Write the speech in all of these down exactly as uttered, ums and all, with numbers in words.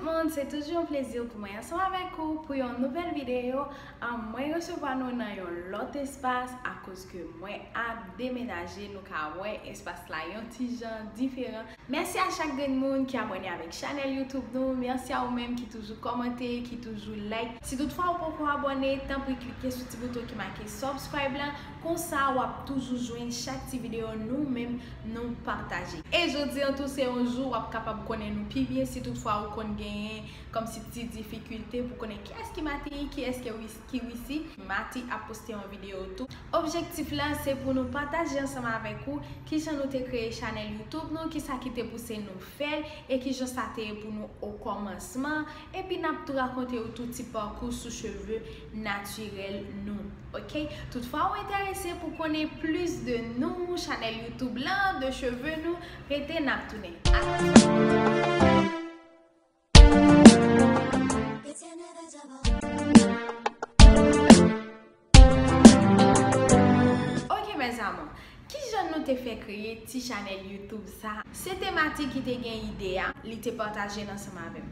Moun, se toujou yon plezi pou mwen ansanm avèk ou pou yon nouvèl videyo. An, mwen resevwa nou nan yon lòt espas akoz ke mwen ap demenaje, nou ka wè espas la yon ti jan diferan. Mèsi a chak grenn moun ki abòne avèk chanèl YouTube nou. Mèsi a ou menm ki toujou kòmante, ki toujou like. Si toutfwa ou poko abòne, tanpri klike sou ti bouton ki make subscribe la. Konsa w ap toujou jwenn chak ti videyo nou menm nou pataje. E jodi an tou se yon jou w ap kapab konnen nou pi byen si toutfwa ou konn genyen kòmsi ti difikilte pou konnen kiyès ki Mati, kiyès ki Wis-, ki Wisi. Mati ap poste yon videyo tou. Objektif la se pou nou pataje ansanm avèk ou kijan nou te kreye chanèl YouTube nou, kisa ki te pouse nou fè l, e kijan sa te ye pou nou okòmansman. Epi n ap tou rakonte w tou ti pakou sou cheve natirèl nou, oke? Toutfwa ou enterese pou konnen plis de nou, chanèl YouTube lan, de cheve nou, rete n ap tounen. Ok, mes amours. Kijan nou te fè kreye ti chanèl YouTube sa? Se te Mati ki te gen ide a, li te pataje l ansanm avè m.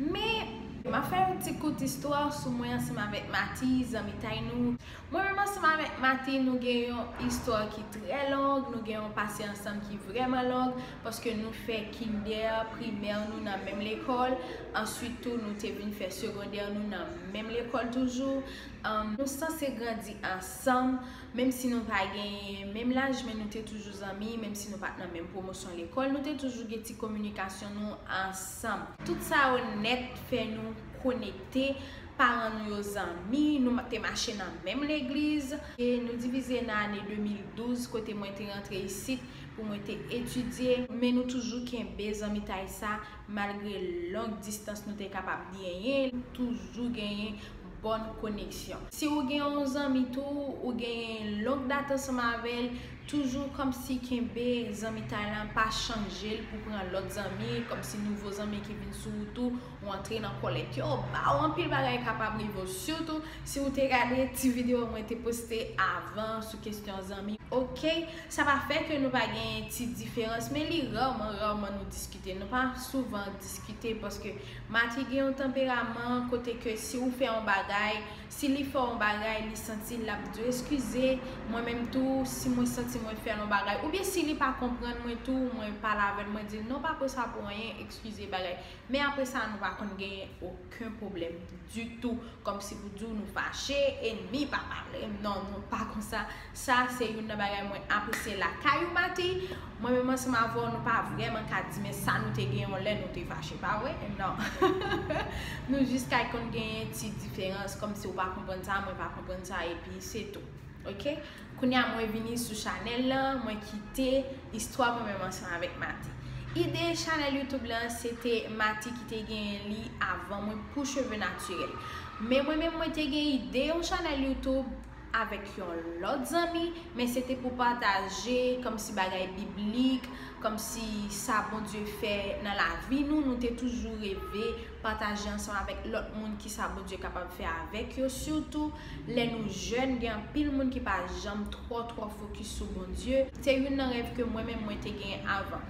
Men, m ap fè yon ti kout istwa sou mwen ansanm avèk Mati, zanmitay nou. Mwen menm ansanm avèk Mati, nou gen yon istwa ki trè long, nou gen yon pase ansanm ki vrèman long, paske nou fè kinder, primè nou nan menm lekòl, answit tou nou te vin fè segondè nou nan menm lekòl toujou. Ahn, nou sanse grandi ansanm, menm si nou pa genyen menm laj, men nou te toujou zanmi, menm si nou pa t nan menm pwomosyon lekòl, nou te toujou gen ti kominikasyon nou ansanm. Tout sa yo nèt fè nou konekte, paran nou yo zanmi, nou te mache nan menm legliz, e nou divize nan ane de mil douz, kote mwen te rantre isit pou mwen te etidye, men nou toujou kenbe zanmitay sa, malgre long distans nou te kapab genyen, toujou genyen bòn koneksyon. Si ou gen yon zanmi tou, ou genyen long dat ansanm avè l, toujou kòmsi kenbe zanmitay lan, pa chanje l pou pran lòt zanmi, kòmsi nouvo zanmi ki vin sou ou tou, ou antre nan kòlèt yo, ba w anpil bagay kapab rive w, sitou si ou te gade ti videyo mwen te poste avan sou kesyon zanmi. Oke, sa pa fè ke nou pa gen ti diferans, men li rèman, rèman nou diskite. Nou pa souvan diskite paske Mati gen yon tanperaman kote ke si ou fè yon bagay, si li fè yon bagay, li santi l ap di w eskize. Mwen menm tou, si mwen santi mwen fè yon bagay, oubyen si li pa konprann mwen tou, mwen pale avè l, mwen di l, "Non, pa pran sa pou anyen, eskize bagay." Men apre sa, nou pa konn genyen okenn pwoblèm ditou. Kòmsi pou di w nou fache, enmi pa pale. Non, non, pa konsa. Sa se youn nan bagay mwen apresye lakay ou, Mati. Mwen menm ansanm avè w, nou pa vrèman ka di, men sa nou te gen yon lè nou te fache, pa vre? Non. Nou jis ka konn genyen ti diferans, kòmsi w pa konprann sa, mwen pa konprann sa, epi se tou. Oke? Kounye a mwen vini sou chanèl lan, mwen kite istwa mwen menm ansanm avèk Mati. Ide chanèl YouTube lan, se te Mati ki te genyen li avan mwen pou cheve natirèl. Men mwen menm, mwen te gen ide yon chanèl YouTube avèk yon lòt zanmi, men se te pou pataje kòmsi bagay biblik, kòmsi sa Bondye fè nan lavi nou. Nou te toujou reve pataje ansanm avèk lòt moun kisa Bondye kapab fè avèk yo, sitou lè nou jèn, gen anpil moun ki pa janm twò, twò fokis sou Bondye. Se youn nan rèv ke mwen menm mwen te gen avan.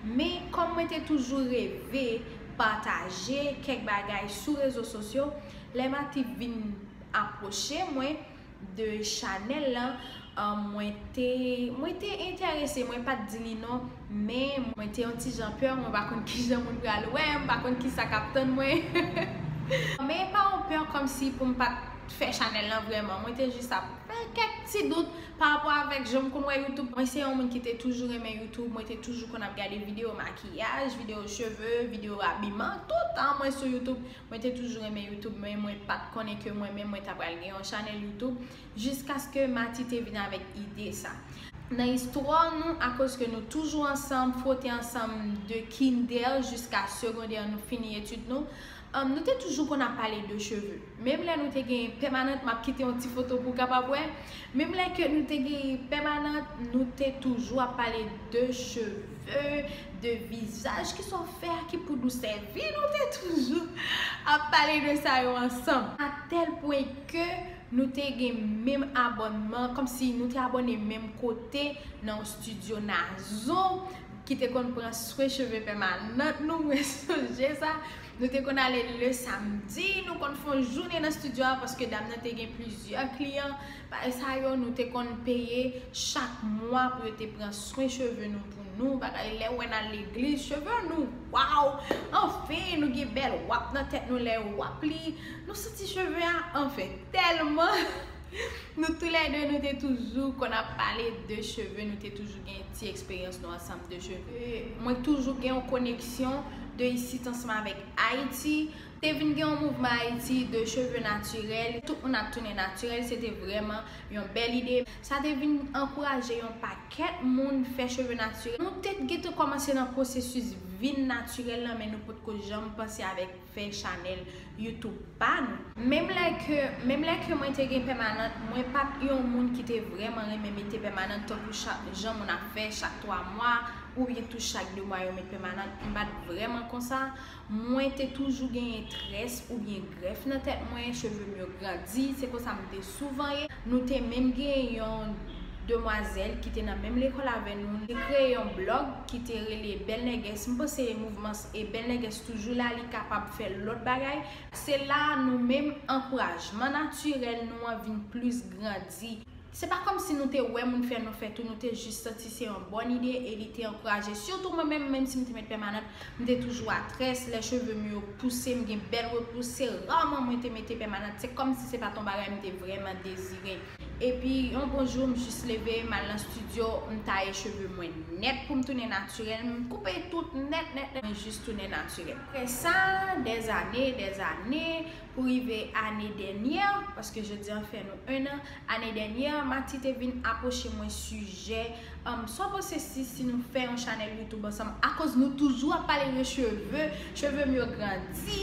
Men kòm mwen te toujou reve pataje kèk bagay sou rezo sosyo, lè Mati vin apwoche mwen de chanèl lan, ah, mwen te, mwen te enterese, mwen pa t di li non, men mwen te yon ti jan pè, mwen pa konn kijan moun pral wè, mwen pa konn kisa k ap tann mwen. Men pa yon pè kòmsi pou m pa t fè chanèl lan vrèman, mwen te jis ap fè kèk ti dout pa rapò avèk jan m konn wè YouTube. Mwen se yon moun ki te toujou renmen YouTube, mwen te toujou konn ap gade videyo makiyaj, videyo cheve, videyo abiman, tout tan mwen sou YouTube. Mwen te toujou renmen YouTube, men mwen pa t konnen ke mwen menm mwen ta pral gen yon chanèl YouTube, jiskaske Mati te vin avèk ide sa. Nan istwa nou, akoz ke nou toujou ansanm, fwote ansanm de kinder jiska segondè nou fini etid nou, um, nou te toujou konn ap pale de cheve. Menm lè nou te gen pèmanant, m ap kite yon ti foto pou w kapab wè. Menm lè ke nou te gen pèmanant, nou te toujou ap pale de cheve, de vizaj, kisa w fè a, ki poud ou sèvi, nou te toujou ap pale de sa yo ansanm. A tèl pwen ke nou te gen menm abònman, kòmsi nou te abòne menm kote nan yon estidyo Nazon, ki te konn pran swen cheve pèmanant nou, mwen sonje sa. Nou te konn ale le samdi, nou konn fè yon jounen nan estidyo a paske dam nan te gen plizyè kliyan. Bagay sa yo, nou te konn peye chak mwa pou yo te pran swen cheve nou pou nou. Bagay lè w wè n al legliz, cheve nou, waw! Anfen, nou gen bèl wap nan tèt nou lè w ap li. Nou santi cheve a, anfen, tèlman. Nou toulède, nou te toujou konn ap pale de cheve, nou te toujou gen ti eksperyans nou ansanm de cheve. Mwen toujou gen yon koneksyon de isit ansanm avèk Ayiti. Te vin gen yon mouvman Ayiti de cheve natirèl. Tout moun ap tounen natirèl, se te vrèman yon bèl ide. Sa te vin ankouraje yon pakèt moun fè cheve natirèl. Nou te gentan kòmanse nan pwosesis vin natirèl lan, men nou potko janm panse avèk fè chanèl YouTube pa nou. Menm lè ke, menm lè ke mwen te gen pèmanant, mwen pa t yon moun ki te vrèman renmen mete pèmanant tankou chak jan moun ap fè chak twa mwa, oubyen tou chak de mwa yo met pèmanant. M pa t vrèman konsa. Mwen te toujou genyen très oubyen grèf nan tèt mwen, cheve m yo grandi, se konsa m te souvan ye. Nou te menm gen yon demwazèl ki te nan menm lekòl avè nou, li te kreye yon blòg ki te rele Bèl Nègès. M panse mouvman s-, e Bèl Nègès toujou la, li kapab fè lòt bagay. Se la nou menm ankourajman natirèl nou an vin plis grandi. Se pa kòmsi nou te wè moun fè nou fè tou, nou te jis santi se yon bòn ide e li te ankouraje. Sitou mwen menm, menm si m te met pèmanant, m te toujou a très, lè cheve m yo pouse, m gen bèl repous, se raman mwen te mete pèmanant. Se kòmsi se pa t yon bagay m te vrèman dezire. Epi, yon bon jou, m jis leve, m al nan estidyo, m taye cheve mwen nèt pou m tounen natirèl, m koupe tout nèt, nèt, nèt, mwen jis tounen natirèl. Apre sa, dèzane, dèzane, pou rive ane dènyè, paske jodi an fè nou en an, ane dènyè, Mati te vin apwoche mwen sijè, um, sa w panse si, si nou fè yon chanèl YouTube ansanm, akoz nou toujou ap pale de cheve, cheve m yo grandi,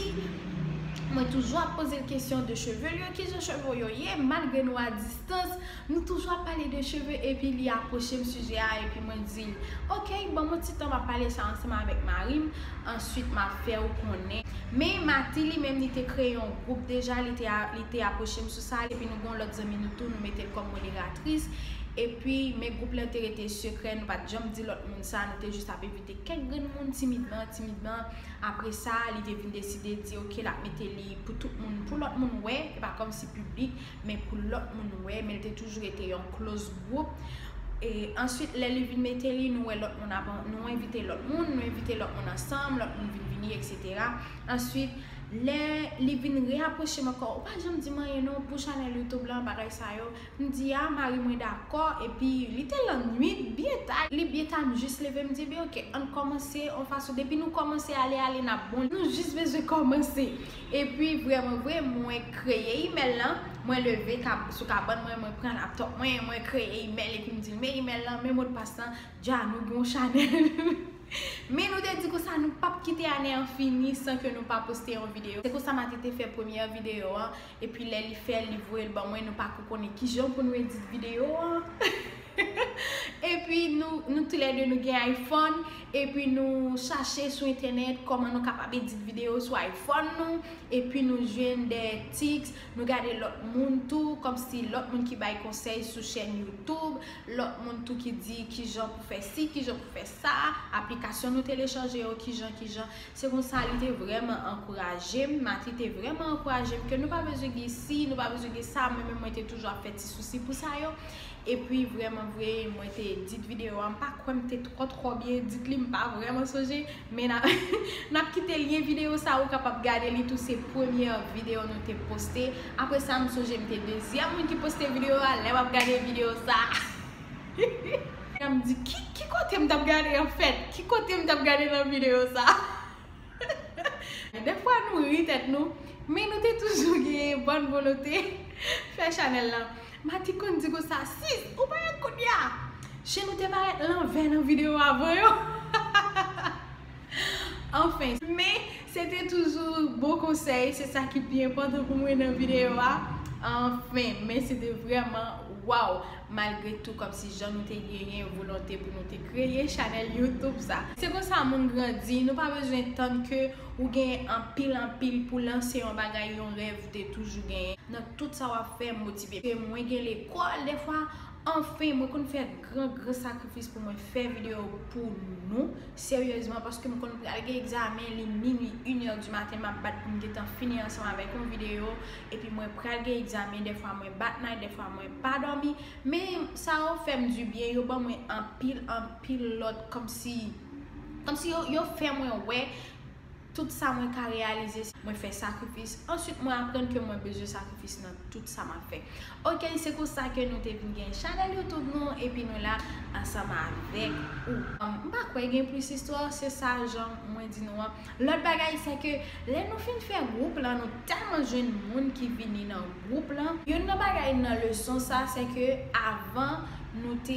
mwen toujou ap poze l kesyon de cheve l yo, kijan cheve w yo ye, malgre nou a distans, nou toujou ap pale de cheve, epi li apwoche m sijè a, epi mwen di l, ok, ban m yon ti tan, m ap pale sa ansanm avèk mari m, answit m ap fè w konnen. Men Mati li menm li te kreye yon gwoup deja, li te a-, li te apwoche m sou sa, epi nou gen yon lòt zanmi nou tou, nou mete l kòm moderatris. Epi, men gwoup lan te rete sekrè, nou pa t janm di lòt moun sa, nou te jis ap envite kèk grenn moun timidman, timidman. Apre sa, li te vin deside di, ok, l ap mete li pou tout moun, pou lòt moun wè, e pa kòmsi piblik, men pou lòt moun wè, men li te toujou rete yon close group. E answit, lè li vin mete li, nou wè lòt moun ap, nou envite lòt moun, nou envite lòt moun ansanm, lòt moun vin vini, et cetera. Answit, lè li vin reapwoche m ankò, ou pa janm di m anyen non pou chanèl YouTube lan, bagay sa yo. M di a, mari mwen dakò, epi li te lannwit, byen ta, li byen ta, m jis leve, m di, ebyen, ok, ann kòmanse yon fason, depi nou kòmanse ale, ale, n ap bon, nou jis bezwen kòmanse. Epi, vrèman vre, mwen kreye imèl lan, mwen leve kab-, sou kabann mwen, mwen pran laptòp mwen, mwen kreye imèl, epi m di l, men imèl lan, men modpas lan, dja nou gen yon chanèl. Men nou te di konsa, nou p ap kite ane an fini san ke nou pa poste yon videyo. Se konsa Mati te fè premyè videyo an, epi lè li fè l, li voye l ban mwen, nou pa ko konnen kijan pou nou edit videyo an. Epi nou, nou toulède nou gen iPhone, epi nou chache sou entènèt kòman nou kapab edit videyo sou iPhone nou, epi nou jwenn de tips, nou gade lòt moun tou, kòmsi lòt moun ki bay konsèy sou chèn YouTube, lòt moun tou ki di kijan pou fè si, kijan pou fè sa, aplikasyon nou telechanje yo, kijan, kijan. Se konsa li te vrèman ankouraje m, Mati te vrèman ankouraje m ke nou pa bezwen gen si, nou pa bezwen gen sa, mwen menm mwen te toujou ap fè ti sousi pou sa yo. Epi vrèman vre, mwen te edit videyo a, m pa kwè m te twò twò byen edit li, m pa vrèman sonje, men n a, n ap kite lyen videyo sa, ou kapab gade li tou, se premyè videyo nou te poste. Apre sa, m sonje m te dezyèm moun ki poste videyo a, lè m ap gade videyo sa. M di, ki, ki kote m t ap gade anfèt? Ki kote m t ap gade nan videyo sa? Dèfwa nou ri tèt nou, men nou te toujou gen bòn volonte fè chanèl lan. Mati konn di konsa, sis, ou pa wè kounye a? Chen nou te parèt lanvè nan videyo avan yo. Anfen, men se te toujou bon konsèy, se sa ki pi enpòtan pou mwen nan videyo a. Anfen, men se te vrèman waw, malgre tou, kòmsi jan nou te genyen volonte pou nou te kreye chanèl YouTube sa. Se konsa moun grandi, nou pa bezwen tann ke Ou gen anpil, anpil pou lanse yon bagay, yon rèv ou te toujou genyen. Nan tout sa w ap fè, motive. Ke mwen gen lekòl, dèfwa, anfen, mwen konn fè gran, gran sakrifis pou mwen fè videyo pou nou, seryezman, paske m konn pral gen egzamen, li minui, inè di maten, m ap bat pou m gentan fini ansanm avèk yon videyo, epi mwen pral gen egzamen, dèfwa mwen bat night, dèfwa mwen pa dòmi, men sa yo fè m dibyen, yo ban mwen anpil, anpil lòt, kòmsi, kòmsi yo, yo fè mwen wè tout sa mwen ka reyalize, mwen fè sakrifis. Answit, mwen aprann ke mwen bezwen sakrifis nan tout sa m ap fè. Ok, se konsa ke nou te vin gen chanèl YouTube nou, epi nou la ansanm avèk ou. Um, m pa kwè gen plis istwa, se sa jan mwen di nou an. Lòt bagay, se ke lè nou fin fè gwoup lan, nou tèlman jwenn moun ki vini nan gwoup lan. Youn nan bagay nan leson sa, se ke avan, nou te,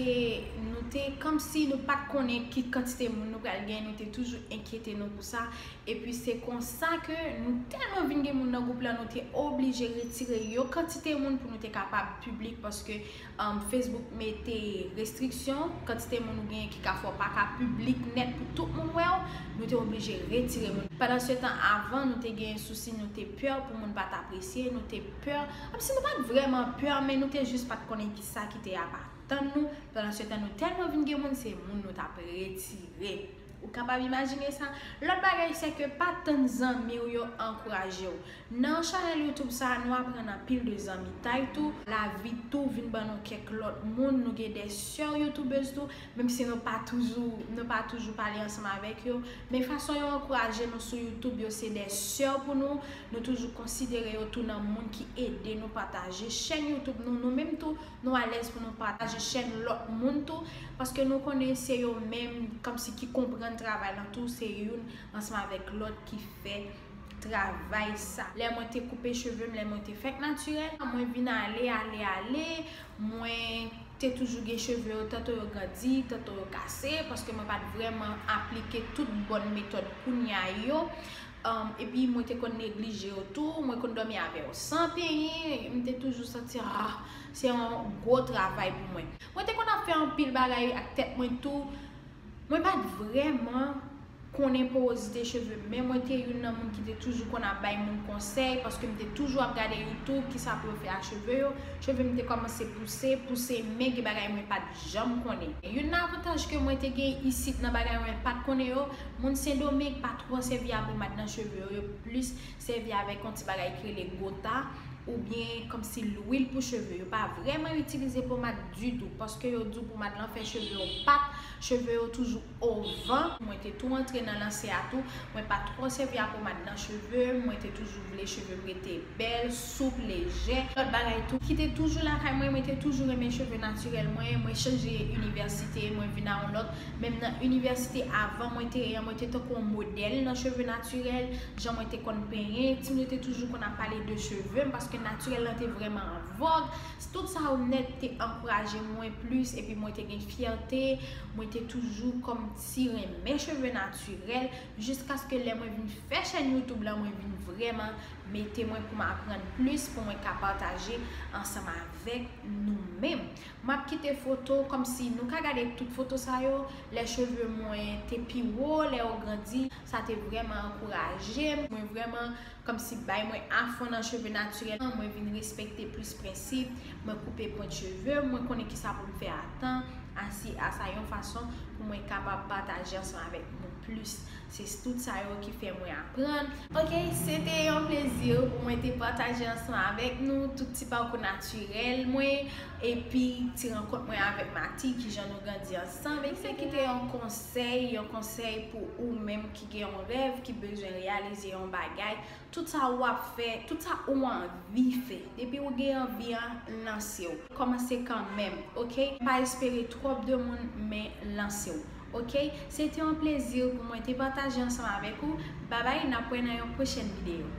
nou te kòmsi nou pa t konnen ki kantite moun nou pral gen, nou te toujou enkyete nou pou sa. Epi se konsa ke nou tèlman vin gen moun nan gwoup lan, nou te oblije retire yon kantite moun pou nou te kapab piblik, paske, um, Facebook mete restriksyon, kantite moun ou genyen ki ka fè w pa ka piblik nèt pou tout moun wè w, nou te oblije retire moun. Pandan se tan, avan, nou te genyen sousi, nou te pè pou moun pa t apresye, nou te pè, kòmsi nou pa t vrèman pè, men nou te jis pa t konnen ki sa ki te ap atann nou. Pandan se tan, nou tèlman vin gen moun, se moun nou t ap retire. Ou kapab imajine sa? Lòt bagay, se ke pa tann zanmi w yo ankouraje w. Nan chanèl YouTube sa, nou aprann anpil de zanmitay tou. Lavi tou vin ban nou kèk lòt moun. Nou gen de sè youtubèz tou, menm si nou pa toujou, nou pa toujou pale ansanm avèk yo. Men fason yo ankouraje nou sou YouTube yo, se de sè pou nou. Nou toujou konsidere yo tou nan moun ki ede nou pataje chèn YouTube nou. Nou menm tou, nou alèz pou nou pataje chèn lòt moun tou, paske nou konnen se yo menm kòmsi ki konprann travay lan tou, se youn ansanm avèk lòt ki fè travay sa. Lè mwen te koupe cheve m, lè mwen te fèk natirèl, mwen vin ale, ale, ale, mwen te toujou gen cheve yo, tanto yo grandi, tanto yo kase, paske mwen pa t vrèman aplike tout bòn metòd kounye a yo. Um, epi mwen te konn neglije yo tou, mwen konn dòmi avè yo san penyen, m te toujou santi, ah, se yon gwo travay pou mwen. Mwen te konn ap fè anpil bagay ak tèt mwen tou. Mwen pa t vrèman konnen porozite cheve m, men mwen te youn nan moun ki te toujou konn ap bay moun konsèy, paske m te toujou ap gade YouTube, kisa pou yo fè ak cheve yo. Cheve m te kòmanse pouse, pouse, men gen bagay mwen pa t janm konnen. Youn nan avantaj ke mwen te gen isit nan bagay mwen pa t konnen yo, moun Sendomeng pa twò sèvi a pomad nan cheve yo, yo plis sèvi avèk yon ti bagay ki rele gota, oubyen kòmsi lwil pou cheve. Yo pa vrèman itilize pomad ditou, paske yo di w pomad lan fè cheve yo pat, cheve yo toujou o van. Mwen te tou antre nan lanse a tou. Mwen pa twò sèvi a pomad nan cheve m. Mwen te toujou vle cheve m rete bèl, soup, lejè. Lòt bagay tou, ki te toujou lakay mwen, mwen te toujou renmen cheve natirèl mwen. Mwen chanje inivèsite, mwen vin a yon lòt. Menm nan inivèsite avan mwen te ye an, mwen te tankou yon modèl nan cheve natirèl. Jan mwen te konn penyen, timoun yo te toujou konn ap pale de cheve m, paske natirèl lan te vrèman an vòg. Tout sa yo nèt te ankouraje mwen plis, epi mwen te gen fyète, mwen te toujou kòmsi renmen cheve natirèl, jiskaske lè mwen vin fè chèn YouTube lan, mwen vin vrèman mete mwen pou m aprann plis, pou mwen ka pataje ansanm avèk nou menm. M ap kite foto, kòmsi nou ka gade tout foto sa yo, lè cheve mwen te pi wo, lè yo grandi, sa te vrèman ankouraje m. Mwen vrèman kòmsi bay mwen afon nan cheve natirèl, mwen vin respekte plis prensip, mwen koupe pwent cheve, mwen konnen kisa pou m fè a tan, asi a sa yon fason pou mwen kapab pataje ansanm avèk nou plis. Se tout sa yo ki fè mwen aprann. Ok, se te yon plezi pou mwen te pataje ansanm avèk nou tout ti pakou natirèl mwen, epi ti rankont mwen avèk Mati, kijan nou grandi ansanm. Epi se ki te yon konsèy, yon konsèy pou ou menm ki gen yon rèv, ki bezwen reyalize yon bagay. Tout sa w ap fè, tout sa ou anvi fè, depi ou gen anvi an, lanse w. Kòmanse kanmenm, ok? Pa espere twòp de moun, men lanse w, ok? Se te yon plezi pou mwen te pataje ansanm avèk ou. Babay, n ap wè nan yon pwochèn videyo.